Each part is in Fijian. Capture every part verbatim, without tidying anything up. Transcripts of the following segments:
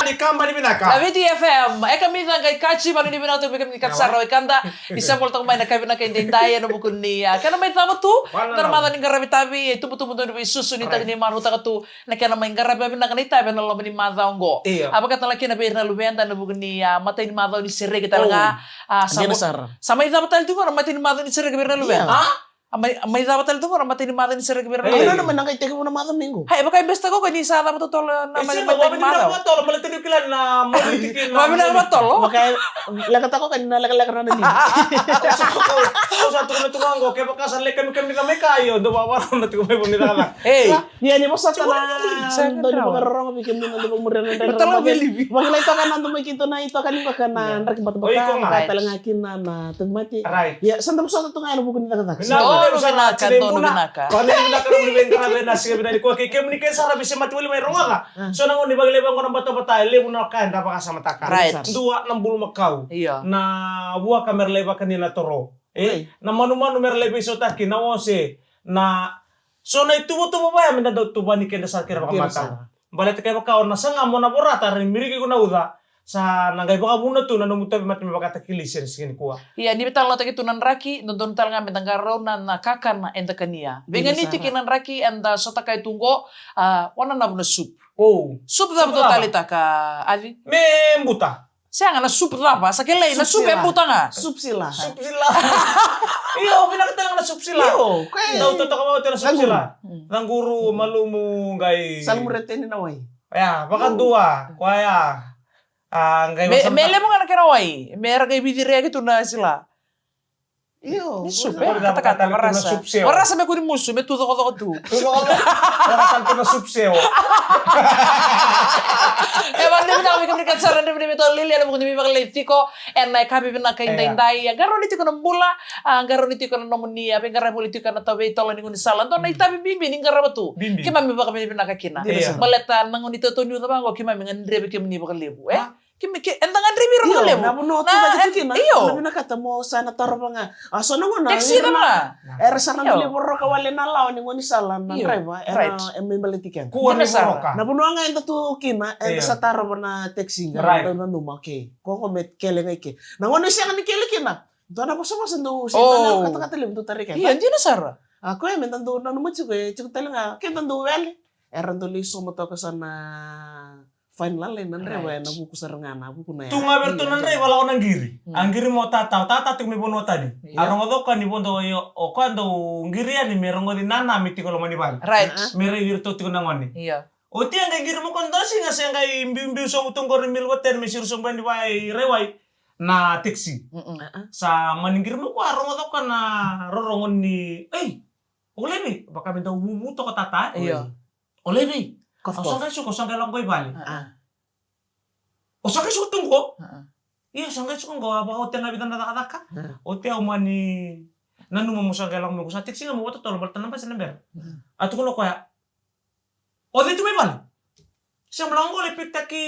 Ikaba ni vinaka. Na Viti F M, e kamica qai kaci, vanuinui vinaka tau vei kemuni kati sara o ikada. Ni sa volitaka mai na ka vinaka edaidai ena vuku ni, a, kena mai cava tu. Qara macawa ni qaravi tavi, e tubutubu donu vei susu ni taki ni marautaka tu. Na kena mai qaravi vinaka na itavi ena loma ni macawa oqo. A, vakatala kina vei ira na luveda ena vuku ni, a, matai ni macawa ni sereki tale ga. A, sa mai cava tale tu qo na matai ni macawa ni sereki vei ira na luveda. A, mai, mai cava tale tu qo na matai ni macawa ni sereki vei ira na luveda. Ena mai na qai tekivu na macawa mai qo. Hai, vaka e best taka qo ni sa cava totolo na mai matai ni macawa. Totolo, male tani kila na moli tiki na. Vavina na totolo. Vaka e leka taka qo ni na lekaleka na nini. Au sa tukuna tu qo, kevaka sa leka mi kemika mai ka io, dou vavarau na tiko mai vuni cakacaka. Ei. Ia ni vosota na dau ni vakarorogo vei kemuni na dau vakamuria na draki. Vakilai toka na dau mai keitou na itoka ni vaka na draki batabata. Vaka tale ga kina na tauvimate. Ia sa dau vosota tu ga ena vuku ni cakacaka. Donu vinaka, donu vinaka. Vaka ni vinaka na vuli veiqaravi ena siga vinaka nikua kei kemuni kece sara veisemati wali mai rogoca. So na gauna ni vakilai vaqo na batabata e levu na ka eda vakasamataka. Dua na bulumakau. Na vuaka mera lai vakania na toro. E na manumanu mera lai veisautaki na ose. Na So na ituvatuva vaya meda dau tuvani keda sara kei ira vakamatau. Baleta kevaka o na saga mo na vorata ra ni miriki iko na uca, sa na qai vakavuna tu na nomu tauvimate me vakatakilisi ena siga nikua. Ia ni veitalanoataki tu na draki, dodonu tale ga meda qarauna na kakana eda kania. Veiganiti kei na draki eda sotaka e tu qo, a, wananavu na supu. Supu cava dou taleitaka, Aci? Me buta. Sega, na supu cava, sa kelei na supu e buta ga. Supu sila. Supu sila. Io, vinaka tale ga na supu sila. Io, koya. Dau totoka vakaoti na supu sila. Caquru, malumu, qai. Sa lumureteni na wai. Ia, vakadua, koya. A, qai me, me levu ga na kena wai. Me ra qai vicireaki tu na sila. Io, ni supu, e, katakata, varasa. Varasa me kua ni musu, me tu cokocoko tu. Tu cokocoko. Varasa tu na supu seo. E, vakanuinui vinaka vei kemuni kece sara, nuinui me tolili, ena vuku ni veivakalei tiko ena yakavi vinaka edaidai. A, qarauni tiko na bula, a, qarauni tiko na nomuni, a, veiqaravi voli tiko ena tavei tolo ni gaunisala. Dua na itavi bibi ni qarava tu. Keimami vakavinavinaka kina. Baleta na gauna ni tautau ni uca vaqo, keimami gadrevi kemuni vakalevu, e? Kemuni, ke, eda gadrevi ira vakalevu. Na vanua o tu cake tu kina, na vinakata mo sa na tarova ga. A, so na gauna era sa na dau lai voroka wale na lawa ni gaunisala na draiva, era, e mai baleti keda. Kua ni voroka. Na vanua ga eda tu kina, eda sa tarova na taxi ga, dau nanuma, okay. Ko qo me kele ga i ke. Na gauna e sega ni kele kina, dua na vosavosa dau se, dua na katakata levu dau tarai keda. Io, dina sara. A, koya meda dau nanuma tiko, e tiko tale ga, keda dau wele. Era dau lai sauma toka sa na fine lalai na draiva ena vuku sara ga na vuku na ya. Tu ga vei iratou na draiva lako na qiri. A qiri mai o tata, o tata tiko mai vanua tani. A rogoca o koya ni vodo, o koya dau qiri yani me rogoci nana me tiko loma ni vale. Me raici iratou tiko na gone. Oti a qai qiri mai o koya dua na siga se qai biubiu sobu tu qori Milverton me siro sobu yani vei Raiwai na taxi. Sa mani qiri mai o koya, a rogoca o koya na rorogo ni, ei, o Levi, vaka me dau vuvu toka o tata, e? O Levi, au sa qai suka, au sa qai lako qo i vale. O sa qai suka tu qo? Io, sa qai suka qo, a vakaoti ga e vica na cakacaka. Oti au mani nanuma meu sa qai lako mai qo, sa taxi ga meu vakatotolo baleta na basi na bera. A tukuna o koya, o cei tu mai vale? Se mo lako qo lai pikitaki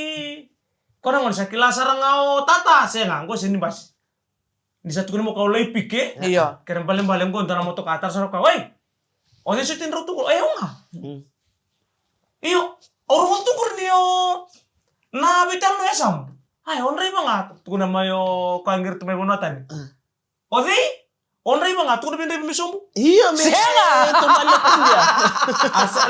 koya na gone, sa kila sara ga o tata, sega, qo se ni basi. Ni sa tukuni mo kau lai pike. Io. Kere balebale qo dua na motoka, tara sara o koya, oi. O cei soti drau tu qo? E, au ga. Io, au rogoca tu qori ni o na veitalanoa e yasamu. Ai, o draiva ga, tukuna mai o koya qiri tu mai vanua tani. O cei? O draiva ga, tukuna vei draiva me sobu. Io, me sega.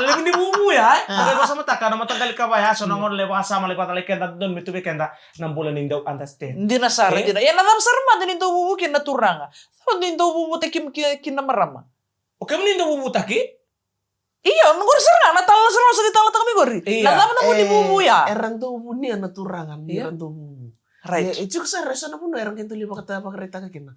Levu ni vuvu ya, e? Qai vakasamataka na mataqali kava ya, so na gone lai vakasama, lai vakatale keda, dodonu me tu vei keda na bula ni dau understand. Dina sara, dina. Ia na cava sara mada ni dau vuvu kina na turaga? Cava ni dau vuvutaki kina na marama? O kemuni dau vuvutaki? Io, na qori sara ga na tala sara ga sa ni talataka mai qori. Na cava na qori vuvu ya? Era dau vunia na turaga ni ra dau vuvu. Right. E tiko sara e so na vanua era qai dau lai vakata, vakaraitaka kina.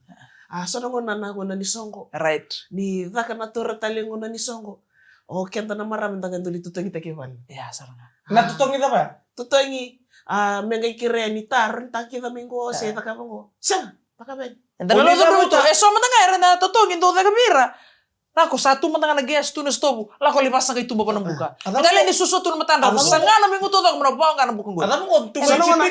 A, so na gauna na gauna ni soqo. Right. Ni caka na tura tale gauna ni soqo. O keda na marama da qai dau lai totogitaki e vale. Ia, sara ga. Na totogi cava? Totogi, a, me qai kerea ni taro, ni takica mai qo, se cakava qo. Sega, cakava yani. Eda na lotu tu, e so mada ga era na totogi dau caka vei ira. Lako sa tu mada ga na gas tu na sitovu. Lako lai vasa qai tuba vana buka. Dale ni susu tu na matadra. Sa ga na mai gutu coko mo na vao ga na buka qori. Sa na gona.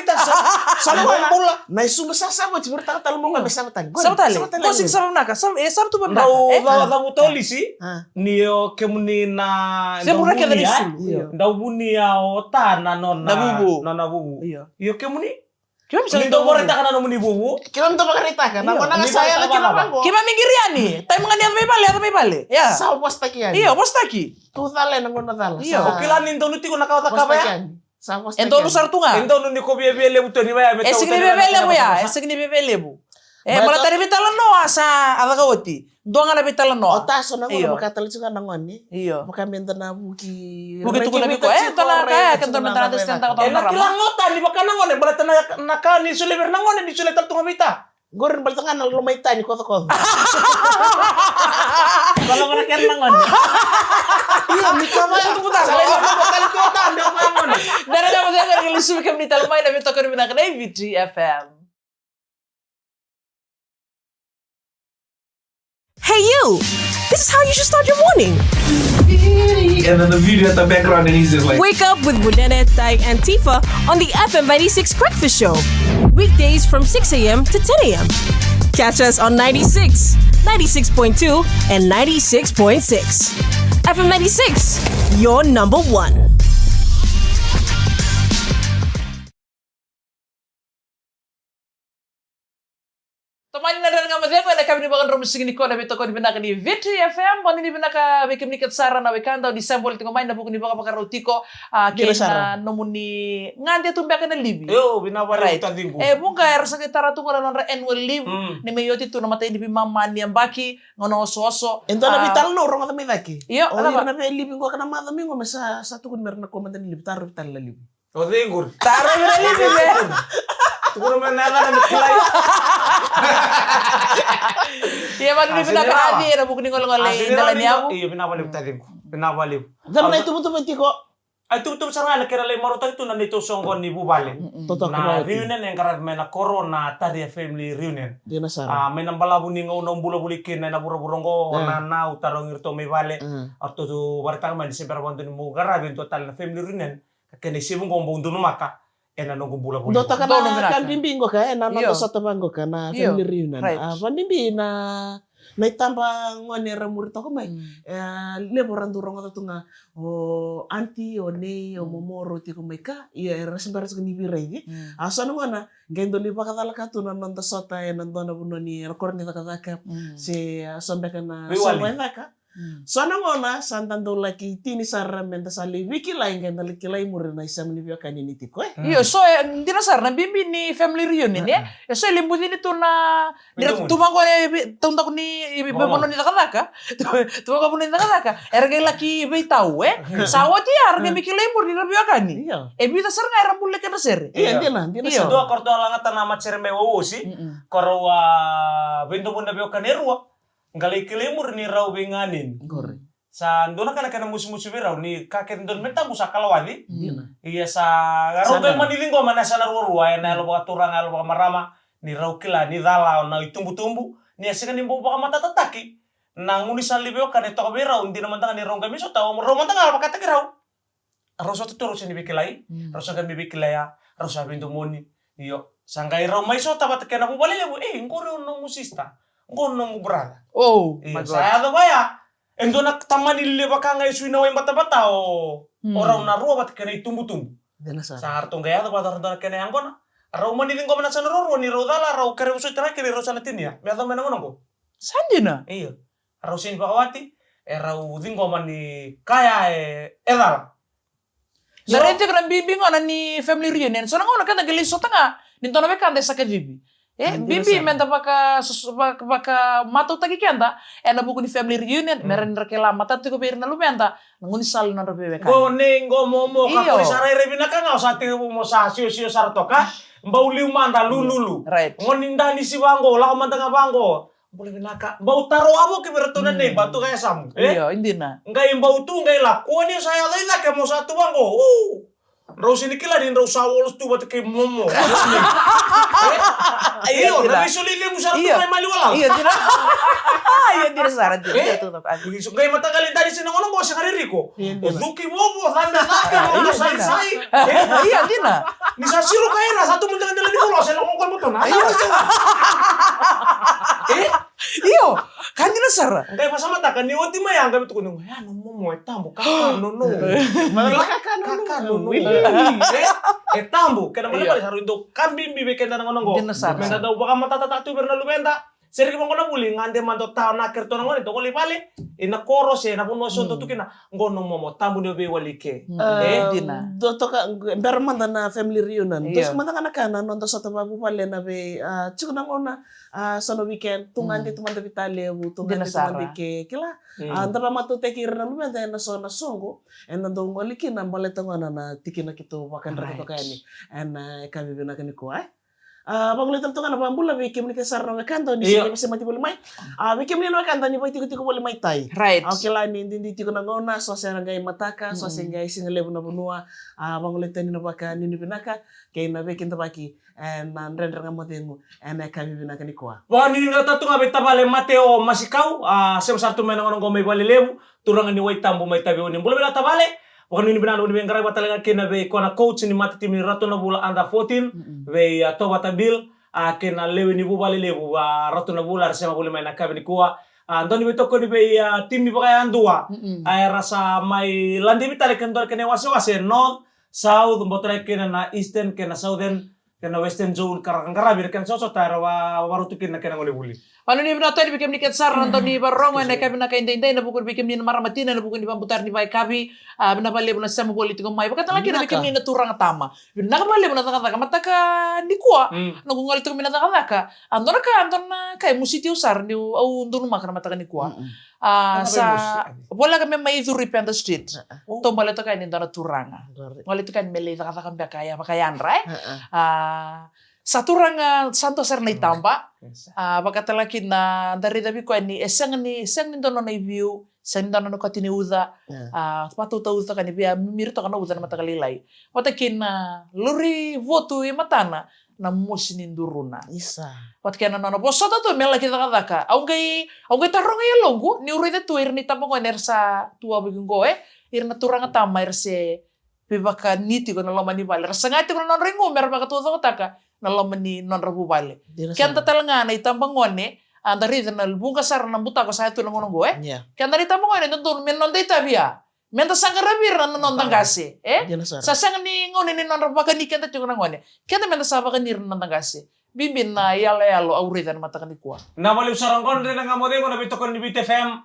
Sa na gona. Na isulu sa sava oti, viritaka tale mo ga me sava tale. Sava tale. Ko sigi sava vinaka. Sava, e sava tu vinaka. Dau cavu tolisi. Ni o kemuni na. Se mura keda ni sulu. Dau vunia o ta na nona. Na vuvu. Nona vuvu. Io kemuni. Keimami sa dau vakaraitaka na nomuni vuvu. Keimami dau vakaraitaka na kona ga sa yala kina vaqo. Keimami qiri yani. Taimi ga ni yaco mai vale, yaco mai vale. Ia. Sa vosataki yani. Io, vosataki. Tu cala ena gauna cala. Io. O kila ni donu tiko na kawa cakava ya. E donu sara tu ga. E donu ni ko viavia levu tu ni vaya me. E sigi ni viavia levu ya. E sigi ni viavia levu. E baleta ni veitalanoa sa a caka oti. Dua ga na veitalanoa. O taso na gone, vaka tale tiko ga na gone. Io. Vaka me da na vuki. Vuki tukuna viko. E dua na ka ya ke dua me da na testa na taka. E na kila gota ni vaka na gone baleta na ka ni sule vei ira na gone ni sule tale tu ga vei ta. Qori baleta ga na loma i ta ni kocokoco. Baleta ga na kena na gone. Io, ni ka vaya. Tukuta. Sa lei na gone tale tu ga na gone. Dara ga vaka ga ni lusuvi kemuni tale mai na veitokoni vinaka na i Viti F M. Hey, you! This is how you should start your morning. And then the video at the background, and he's just like, wake up with Munene, Tai, and Tifa on the F M ninety-six Breakfast Show. Weekdays from six a m to ten a m. Catch us on ninety-six, ninety-six point two, and ninety-six point six. F M ninety-six, your number one. Tomani na Dredre Ga Mo Cegu ena yakavi ni vakadromu siga nikua na veitokoni vinaka ni Viti F M. Mo ni vinaka vei kemuni kece sara na wekada o ni sa voli tiko mai na vuku ni vakavakarau tiko, a, kei na nomuni gade tu beka na livi. Io, vinaka vakalevu taciqu. E vuqa era sa qai tara tu qo na nodra annual leave ni mai oti tu na imatai ni veimama ni yabaki, gauna osooso. E dua na veitalanoa au rogoca mai cake. Io, o ira na veilivi qo ka na maca mai qo me sa, sa tukuni me ra na kua mada ni livi, tarovi tale na livi. O cei qori? Tarovi na livi me. Tukuna mai na yacana me kilai. Ia, vaka ni vinaka na cei ena vuku ni golegole i Delainiyavu. Io, vinaka vakalevu taciqu. Vinaka vakalevu. Cava na ituvatuva tiko? A ituvatuva sara ga ena kena lai marautaki tu na neitou soqo ni vuvale. Na reunion e qaravi mai na koro na Taria Family Reunion. Dina sara. A, mai na balavu ni gauna au bula voli kina ena vuravura oqo, na, na au tarogi iratou mai vale. A ratou tu vakaraitaka mai ni se bera vakadua ni meu qaravi e dua tale na family reunion. Ka kena isevu qo bau donumaka ena noqu bula voli. Dua taka na ka bibi qo ka, ena noda sota vaqo ka na family reunion. A, vabibi na, na itaba gone era muri toka mai. E, levu ra dau rogoca tu ga o aunty, o nei, o momo rau tiko mai ka. Ia era se bera tiko ni veiraici. A so na gona qai dau lai vakacalaka tu na noda sota ena dua na vanua ni era koro ni cakacaka. Se a so beka na soqo e caka. So na gauna sa da dau laki tini sara me da sa lai veikilai, qai da lai kilai muri na isema ni veiwekani ni tiko, e? Io, so e dina sara na bibi ni family reunion, e? E so e lai bucini tu na, ni ra tu vaqo e taudaku ni vanua ni cakacaka. Tu vaqo vanua ni cakacaka. Era qai laki veitau, e? Sa oti ya, era qai mai kilai muri ni ra veiwekani. E vica sara ga era bula na kedra sere. Io, dina, dina sara. Dua ka ratou a lagata na matasere mai Wauosi. Ka rau a veidomoni na veiwekani e rua. Qai lai kilai muri ni rau veiganeni. Sa dua na ka na kena musumusu vei rau ni ka kece dodonu me tabu sa kalawaci. Ia sa rau qai mani ciqoma na yasana ruarua, ena yalo vakaturaga, yalo vakamarama, ni rau kila ni cala na itubutubu, ni a sega ni bau vakamatatataki na gaunisala ni veiwekani e toka vei rau. Dina mada ga ni rau qai mai sota, o rau mada ga vakataki rau. Rau sota tu, rau sega ni veikilai, rau sa qai mai veikilai ya, rau sa veidomoni. Io, sa qai rau mai sota vata kei na vuvale levu, ei, qori o nomu sister, qo o nomu brother. Io, sa yaco vaya, e dua na tamani lele vaka ga e sui na wai batabata, o rau na rua vata kei na itubutubu. Sa ratou qai yaco vata, rau dua na kena yaqona. Rau mani ciqoma na yasana ruarua ni rau cala, rau kere vosoti na kena, rau sa na tinia me yaco mai na gauna qo. Sa dina. Io. Rau sega ni vakawati, e rau ciqoma ni kaya e, e cala. Na raica tiko na bibi gona ni family reunion. So na gauna keda qai lai sota ga ni dua na wekada e sa kacivi. E bibi me da vaka, vakamatautaki keda ena vuku ni family reunion, me ra ni ra kila matata tiko vei ira na luveda na gaunisala ni nodra veiwekani. Qo nei, qo momo, ka koni sa rairai vinaka ga, o sa tekivu mo sa siosio sara toka. Bau liu mada, lululu. Goni da ni si vaqo, lako mada ga vaqo. Bula vinaka. Bau taro avo ki vei iratou na neiba tu ga e samu, e? Io, e dina. Qai bau tu, qai lako, ni sa yaco i cake mo sa tu vaqo. Drau sega ni kila ni drau sa walu tu vata kei momo. Io, na veisolia levu sara tu mai maliwa lala. Io, dina. Io, dina sara, dina. Qai mataqali dali sina gona qo se qari riko. O cuki vovo, cabe cake, o saisai. Io, dina. Ni sa siro ka ira, sa tu mada na dela ni volo, se lako koe moto na. Io, ka dina sara. Qai vasamataka ni oti mai a qai vetukuni qo, ya na momo e tabu, kakanono. Kakanono. Kakanono. E tabu, kena mani vale sara dau ka bibi vei keda na gona qo. Dina sara. Meda dau vakamatatataka tu vei ira na luveda. Sere ki vaqo na vuli, gade mada o tao na kere tu na gone, dau gole i vale. Ina koro se na vanua so dau tu kina. Qo na momo, tabu ni o veiwali ke. Dina. Dua toka, bera mada na family reunion. Dua mada ga na ka na noda sota vavuvale na vei, a, tiko na gauna, a, so na weekend, tu gade tu mada vita levu, tu gade tu mada ke, kila. A, da vamatautaki ira na luveda ena so na soqo, ena dau gole kina baleta gona na tikina keitou vakayadrata toka yani. Ena, e, ka vivinaka nikua, e. A, vagolei tale toka na vabula vei kemuni ke sara na wekada ni se, se mati voli mai. A, vei kemuni na wekada ni vaitikotiko voli mai tai. Right. Au kila ni didi tiko na gauna, so se ra qai mataka, so se qai siga levu na vanua. A, vagolei tani na vakanuinui vinaka, kei na veikidavaki, e, na Dredre Ga Mo Cegu, ena yakavi vinaka nikua. Vakanuinui vinaka tale tu ga vei tavale Mateo Masikau, a, sema sara tu mai na gauna qo mai Valelevu, turaga ni Waitabu mai Taveuni. Bula vinaka tavale, vakanuinui vinaka na veiqaravi vata tale ga kina vei koya na coach ni matatimi ni Ratu na Vula under fourteen, vei, a, Tovata Bill, a, kei na lewe ni vuvale levu, a, Ratu na Vula, era sema voli mai na yakavi nikua. A, dau ni veitokoni vei, a, timi vakayadua, a, era sa mai ladivi tale kei na dua na kena iwasewase, North, South, bau tale kina na Eastern kei na Southern, kei na Western Zone, ka ra qaravi ira kena sosota era va, vakarau tu kina na kena gone vuli. Vakanuinui vinaka tale vei kemuni kece sara na dau ni vakarorogo ena yakavi vinaka edaidai, ena vuku vei kemuni na marama tina, ena vuku ni vakabutari ni vakayakavi, a, vinaka vakalevu na sema voli tiko mai. Vakatalega kina vei kemuni na turaga tama. Vinaka vakalevu na cakacaka mataka nikua. Noqu gole tiko mai na cakacaka. A, dua na ka, dua na ka e musiti au sara niu, au donumaka na mataka nikua. A, sa voleka me mai curu i Panther Street. Tou bale toka yani e dua na turaga. Gole toka yani me lai cakacaka beka ya vakayadra, e? A, sa turaga, sa dua sara na itaba. A, vakatalega kina da raica vei koya ni e sega ni, sega ni dua nona iviu, sega ni dua nona koti ni uca. A, vatautautaka ni via mimiri toka na uca na mataka lailai. Vata kei na lori votu e matana, na mosi ni duruna. Isa. Vata kei na nona vosota tu me laki cakacaka. Au qai, au qai taroga e yaloqu, niu raica tu ira na itabagone era sa tu wavoki qo, e, ira na turaga tama era se veivakani tiko na loma ni vale. Era saga tiko na nodra igu me ra vakataucokotaka na loma ni nodra vuvale. Keda tale ga na itabagone, a, da raica na vuqa sara na butako sa tu na gauna qo, e? Keda na itabagone, e dodonu me noda itavi ya. Meda sa qaravi ira na noda qase, e? Sa sega ni gauna ni nodra vakani keda tiko na gone. Keda meda sa vakani ira na noda qase. Bibi na iyaloyalo au raica na mataka nikua. Na vale u sara qo na Dredre Ga Mo Cegu ena veitokoni ni Viti F M.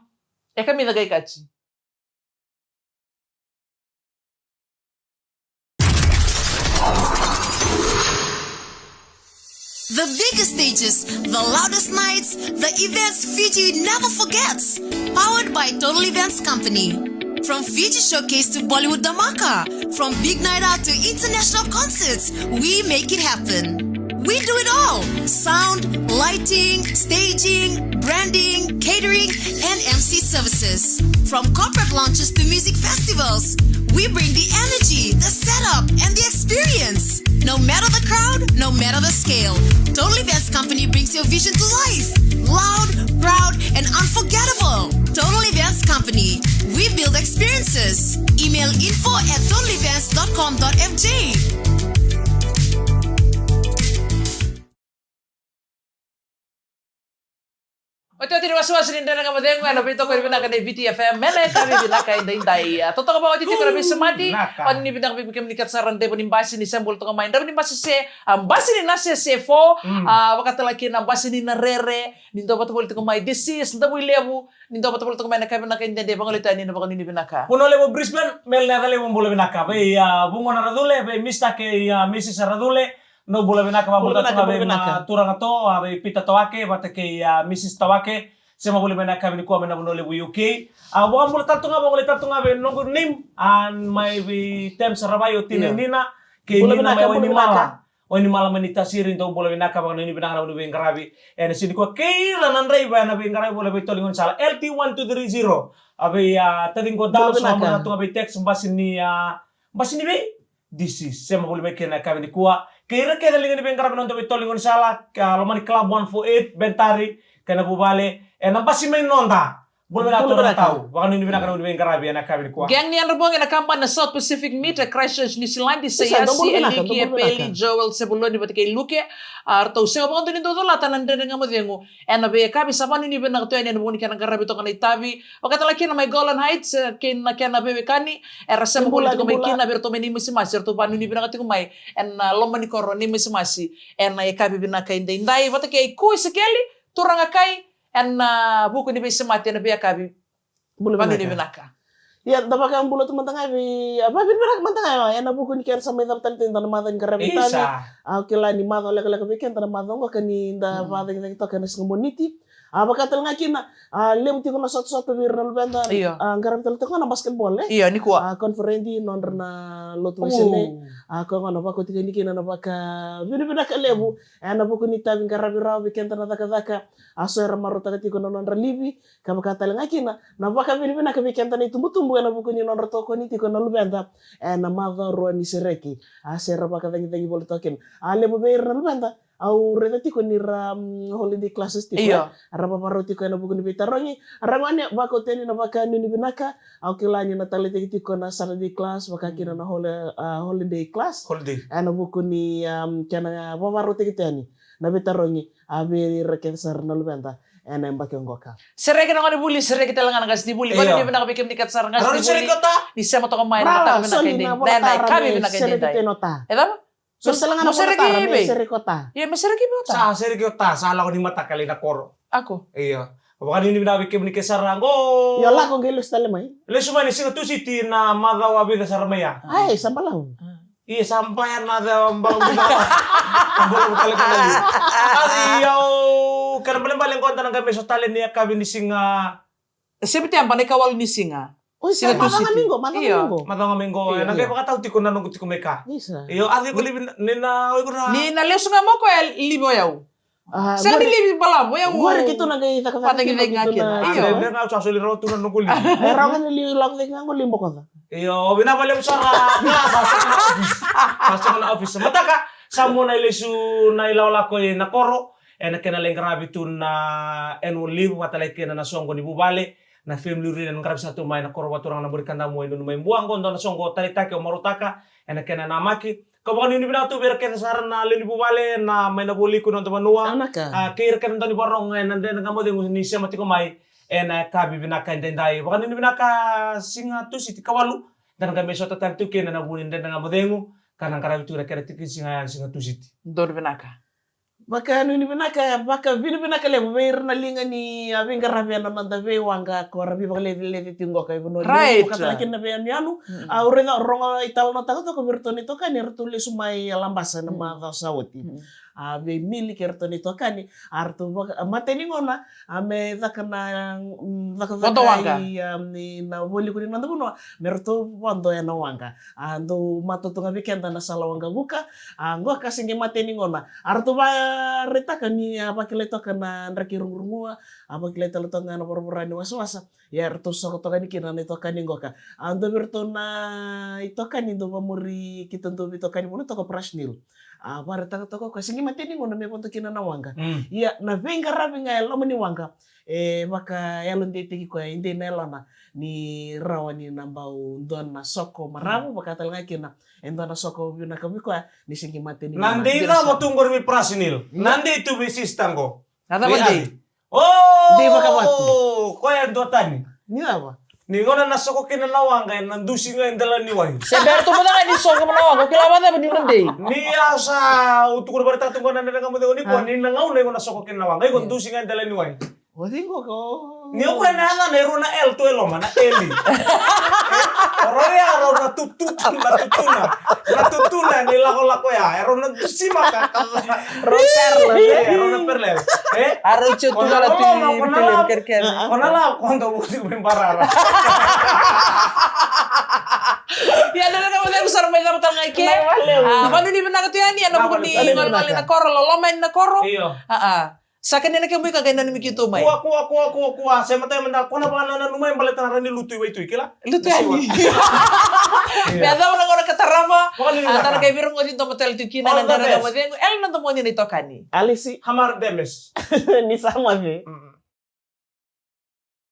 E kamica qai kaji. The biggest stages, the loudest nights, the events Fiji never forgets. Powered by Total Events Company. From Fiji Showcase to Bollywood Dhamaka, from big night out to international concerts, we make it happen. We do it all. Sound, lighting, staging, branding, catering, and M C services. From corporate launches to music festivals, we bring the energy, the setup, and the experience. No matter the crowd, no matter the scale, Total Events Company brings your vision to life. Loud, proud, and unforgettable. Total Events Company. We build experiences. Email info at total events dot com dot F J. Otioti ni wasewase ni Dredre Ga Mo Cegu ena veitokoni vinaka nei Viti F M ena yakavi vinaka edaidai. A, totoka vakaoti tiko na veisemati. Vakanuinui vinaka vei kemuni kece sara na draiva ni basi ni se bula toka mai, draiva ni basi se, a, basi ni Nasese Fo. A, vakatalega kina basi ni Narere, ni dau vata voli tiko mai, Disease, Davuilevu, ni dau vata voli tiko mai ena yakavi vinaka edaidai, vagolei tani na vakanuinui vinaka. Vanua Levu Brisbane, Mel Nacalevu, bula vinaka. Vei, a, Vugo na Racule, vei Mister kei, a, Missus Racule, no bula vinaka, vakabula tale ga vei na turaga to, a, vei Peter Tawake vata kei, a, Missus Tawake, sema voli mai na yakavi nikua mai na Vanua Levu U K. A, vakabula tale tu ga, vakagolei tale tu ga vei noqu nim, a, mai vei Tem Saravai, o tina i Nina, kei Nina mai Wainimala. Wainimala mai Naitasiri, dou bula vinaka, vakanuinui vinaka na veiqaravi ena siga nikua, kei ira na draiva ena veiqaravi voli vei toli gaunisala L T one two three zero. A, vei, a, taciqu Dal, so a bula tu ga vei text, basi ni, a, basi ni vei D C. Sema voli mai kina na yakavi nikua. Kei ira kece liga ni veiqaravi na noda veitolo ni gaunisala, ka loma ni Club one four eight, Bentari, kei na vuvale, ena basi mai noda. Bula vinaka tau. Vakanuinui vinaka na noda veiqaravi ena yakavi nikua. Gang ni yadra bogi ena kabani na South Pacific Meat e Christchurch, New Zealand, sa i Asi, e Liki, e Peli, Joel, Sebuloni vata kei Luke. A ratou sega vakadua ni dau colata na Dredre Ga Mo Cegu ena veiyakavi. Sa vakanuinui vinaka tu yani ena vuku ni kena qaravi toka na itavi. Vakatale kina mai Golan Heights, e, kei na kena veiwekani, era sema voli tiko mai kina, vei iratou mai Naimasimasi, eratou vakanuinui vinaka tiko mai ena, a, loma ni koro Naimasimasi ena yakavi vinaka edaidai, vata kei Ku Isekeli, turaga Kai, ena, a, vuku ni veisemati ena veiyakavi. Vakanuinui vinaka. Ia, da vakabula tu mada ga vei, a, vakavinavinaka mada ga, ena vuku ni kena sa mai cava tale tu e dua na macawa ni qaravi itavi. Au kila ni macawa lekaleka vei keda na macawa oqo ka ni da vakacagicagi toka ena siga Moniti. A, vaka tale ga kina, a, levu tiko na sotasota vei ira na luveda. Io. A, qaravi tale toka na basketball, e? Io, nikua. A, conference nodra na lotu Wesele. A, koya gona vakoti kina na vakavinavinaka levu ena vuku ni itavi qaravi rawa vei keda na cakacaka. A, so era marautaka tiko na nodra livi, ka vaka tale ga kina na vakavinavinaka vei keda na itubutubu ena vuku ni nodra tokoni tiko na luveda ena macawa rua ni sereki. A, se ra vakacagicagi voli toka kina. A, levu vei ira na luveda au raica tiko ni ra, mm, holiday classes tiko, e? Ra vavarau tiko ena vuku ni veitarogi. Ra gone vakoti yani na vakanuinui vinaka. Au kila ni na taleitaki tiko na Saturday class, vaka kina na holi-, a, holiday class. Ena vuku ni, um, kena vavarautaki tu yani na veitarogi, a, vei ira kece sara na luveda ena yabaki oqo ka. Sereki na gone vuli, sereki tale ga na qase ni vuli. Vakanuinui vinaka vei kemuni kece sara na qase ni vuli. Ni sema toka mai na mataka vinaka edaidai. Na yakavi vinaka edaidai. E cava? Mo sereki i vei? Ia, me sereki i vei o Ta? Sa sereki o Ta, sa lako ni mataka lai na koro. Ako. Io. Vakanuinui vinaka vei kemuni kece sara qo. Io, lako qai lesu tale mai. Lesu mai ni siga Tusiti na macawa vica sara mai ya. Ai, sa balavu. Ia, sa baya na ca balavu. Balavu tale ka na li. Ai, au, kena balebale qo da na qai mai so tale ni yakavi ni siga Sepiteba, na ikawalu ni siga. Oi, sa macawa mai qo, macawa mai qo. Macawa mai qo, e na qai vakatau tiko na noqu tiko mai ka. Io, a cei ko livi ni na, oi ko na. Ni na lesu ga mai o koya, e livi o yau. Sega ni livi balavu, o yau. Qori keitou na qai cakacaka kina. Io. Leqa au sa soli rawa tu na noqu livi. E rawa ga ni livi lako cake ga qo livi bokoca. Io, vinaka vakalevu sara, ka sa sega na office. Sa sega na office. Mataka, sa mua na ilesu na ilakolako i na koro. Ena kena lai qaravi tu na annual leave, vakatale kina na soqo ni vuvale. Na family reunion qaravi sa tu mai na koro vakaturaga na Burikadamu e Nunu mai Bua. Qo dua na soqo taleitaki au marautaka ena kena namaki. Ka vakanuinui vinaka tu vei ira kece sara na lewe ni vuvale na mai na vualiku ni noda vanua. A, kei ira kece dau ni varogo ena Dredre Ga Mo Cegu ni sema tiko mai ena yakavi vinaka edaidai. Vakanuinui vinaka siga Tusiti ikawalu. Da na qai mai sota tale tu kina na vu ni Dredre Ga Mo Cegu ka na qaravi tu na kena tikina siga ya ni siga Tusiti. Donu vinaka. Vakanuinui vinaka, vakavinavinaka levu vei ira na liga ni a veiqaravi ena noda veiwaqa, ko ra veivakalecileci tiko qo ka i vanua levu, vakatale kina na veiyanuyanu. Au raica, rogo italanoataka toka vei iratou na itokani eratou lesu mai Labasa ena macawa sa oti. A veimili kei iratou na itokani, a ratou vaka, a matai ni gauna, a me caka na, mm, cakacaka i, a, ni na vualiku ni noda vanua, me ratou vodo ena waqa. A dou matata ga vei keda na sala waqavuka. A qo ka se qai matai ni gauna. A ratou vakaraitaka ni a vakilai toka na draki rugurugua, a vakilai tale toka ga na voravora ni wasawasa. Ia ratou soko toka ni kina na itokani qoka. A dua vei iratou na itokani dau vamuri keitou dau veitokani vanua toka o Prasnil. A vakaraitaka toka o koya se qai matai ni gauna me vodo kina na waqa. Ia na veiqaravi ga e loma ni waqa e vakayalodeitaki koya, e dei na yalona ni rawa ni na bau dua na soko maravu, vaka tale ga kina e dua na soko vinaka vei koya ni se qai matai ni gauna. Na dei cava tu qori vei Prasnil? Na dei tu vei sista qo. Na cava dei? O! Dei vakavatu. Koya e dua tani. Ni cava? Ni gauna na soko kina na waqa ena dusi ga e dela ni wai. Se bera tu mada ga ni soko na waqa, o kila vakacava ni na dei? Ni a sa, au tukuna vata tu qo na Dredre Ga Mo Cegu nikua, ni na gauna iko na soko kina na waqa iko dusi ga e dela ni wai. O cei qo ko? Ni o koya na yacana e rua na L tu e loma, na L. O rau ya rau na tutu, na tutuna. Na tutuna ni lakolako ya, e rau na dusimaka. Rau parallel. E, rau na parallel. E? A rau tio tu na loma, tu na loma, kerekere. Ko na lako, ko na vuti me barara. Ia, Dredre Ga Mo Cegu, sa ra mai cava tale ga i ke. A, vakanuinui vinaka tu yani, ena vuku ni gole na koro, loloma yani na koro. Io. A, a. Sa kania na kemu ika qai nanumi keitou mai. Kua, kua, kua, kua, kua. Se matai mada, ko na vakanananu mai baleta na rawa ni lutu i waitui, kila? Lutu yani. Me yacova na gauna ka tarava, Vakanuinui. A tara kai vira goti domo tale tu kina na dara na mocegu. Ela na domoni na itokani. Alisi. Hamar Demes. Ni sa mavi.